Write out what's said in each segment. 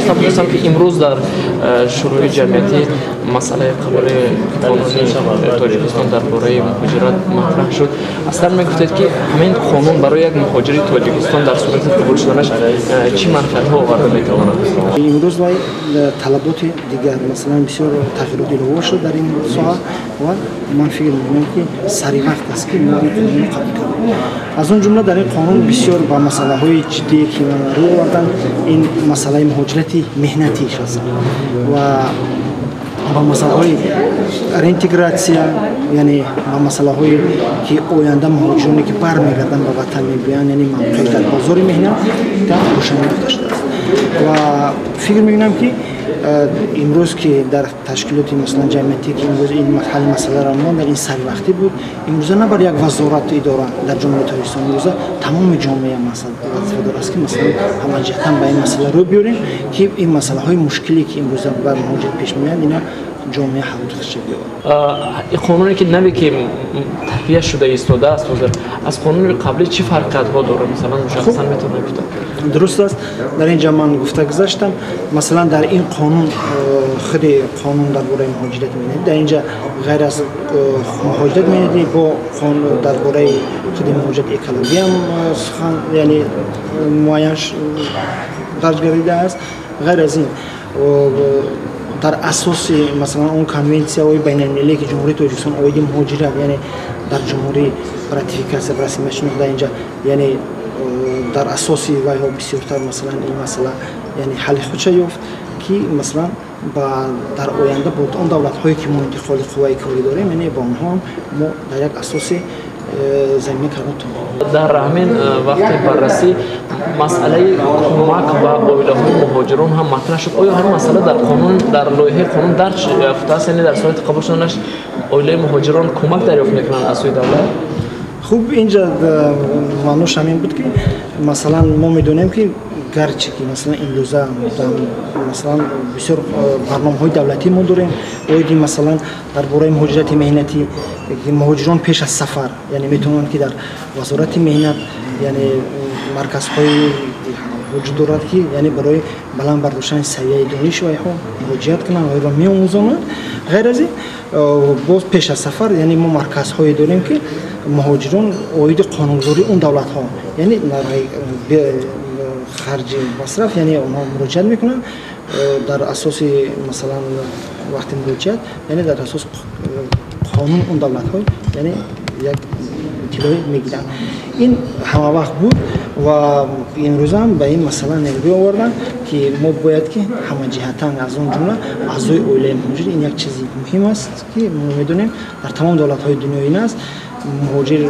Хостам бипурсам, ки имрӯз дар Шӯрои ҷамъиятӣ масъалаи қабули қонуни Тоҷикистон дар бораи муҳоҷират матраҳ шуд. Аслан мегуфтед, ки ҳамин қонун барои як муҳоҷири Тоҷикистон дар сурати қабул шуданаш чӣ манфиатҳо оварда метавонад? Имрӯз вай талаботи дигар, масалан, бисёр тағйирот илова шуд дар ин соҳа ва ман фикр мекунам, ки сари вақт аст, ки мо ин қонунро қабул кардем. Аз он ҷумла дар ин қонун бисёр ба масъалаҳои ҷиддие, ки рӯ оварданд, ин масъалаи муҳоҷирати меҳнатӣ аст ва ба масъалаҳои реинтегратсия, яъне ба масъалаҳое, ки оянда муҳоҷироне, ки бармегарданд, ба ватан мебиёянд, яъне мавқеи дар бозори меҳнат дар рӯшанӣ дода шудааст. Ва фикр мекунам, ки имрӯз, ки дар ташкилоти, масалан, ҷамъиятӣ, ки имрӯз ин ҳалли масъаларо монданд, ин саривақтӣ буд. Имрӯза на бар як вазорату идора дар Ҷумҳурии Тоҷикистон, имрӯза тамоми ҷомеа вазифа дорад, ки, масалан, ҳамаҷиҳатан ба ин масъала рӯ биёрем, ки ин масъалаҳои мушкиле, ки имрӯза бар муҳоҷир пеш меоянд, ина ҷомеа ҳалли биёварад. Қонуне, ки наве, ки таҳия шуда истодааст ҳозир, аз қонуни қаблӣ чӣ фарқиятҳо дорад, масалан, мушаххасан метавонед гуфта? Дуруст аст, дар ин ҷа ман гуфта гузаштам. Масалан, дар ин қонун, худи қонун дар бораи муҳоҷирати меҳнатӣ, дар ин ҷа ғайр аз муҳоҷират меҳнатӣ бо дар бораи худи муҳоҷирати экологиям сухан, яъне муайян дарҷ гардидааст. Ғайр аз ин, дар асоси, масалан, он конвенсияҳои байналмилалие, ки Ҷумҳурии Тоҷикистон оиди муҳоҷират, яъне дар ҷумҳурӣ ратификатсия расида шуд, дар инҷа, яъне дар асоси вайҳо бисёртар, масалан, ин масъала, яъне ҳалли худша ёфт, ки, масалан, ба дар оянда бо он давлатҳое, ки мо интиқоли қувваи корӣ дорем, яъне ба онҳо мо дар як асоси замина карда тонем. Дар ҳамин вақти баррасӣ масъалаи кӯмак ба оилаҳои муҳоҷирон ҳам матраҳ шуд. Оё ҳамин масъала дар қонун, дар лоиҳаи қонун дарҷ ёфтааст, яъне дар сурати қабул шуданаш оилаи муҳоҷирон кӯмак дарёфт мекунанд аз сӯи давлат? Хуб, инҷа маънош ҳамин буд, ки, масалан, мо медонем, ки гарчи ки, масалан, имрӯза, масалан, бисёр барномаҳои давлатӣ мо дорем оиди, масалан, дар бораи муҳоҷирати меҳнатӣ, муҳоҷирон пеш аз сафар, яъне метавонанд, ки дар Вазорати меҳнат, яъне марказҳои вуҷуд дорад, ки яъне барои баланд бардоштани савияи дониши вайҳо муроҷиат кунанд, вайро меомӯзонанд. Ғайр аз ин, боз пеш аз сафар, яъне мо марказҳое дорем, ки муҳоҷирон оиди қонунгузории он давлатҳо, яъне харҷи масраф, яъне онҳо муроҷиат мекунанд. Дар асоси, масалан, вақти муроҷиат, яъне дар асоси қонуни он давлатҳо, яъне як иттилоъ мегиранд. Ин ҳама вақт буд ва имрӯзам ба ин масъала нерӯ оварданд, ки мо бояд, ки ҳамаҷиҳатан, аз он ҷумла аъзои оилаи муҳоҷир. Ин як чизи муҳим аст, ки мо медонем, дар тамоми давлатҳои дунё ин аст: муҳоҷир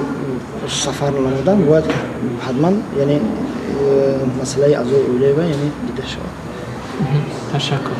сафар намудан бояд ҳатман, яъне масъалаи аъзои оилаи вай, яъне дида шавад. Ташаккур.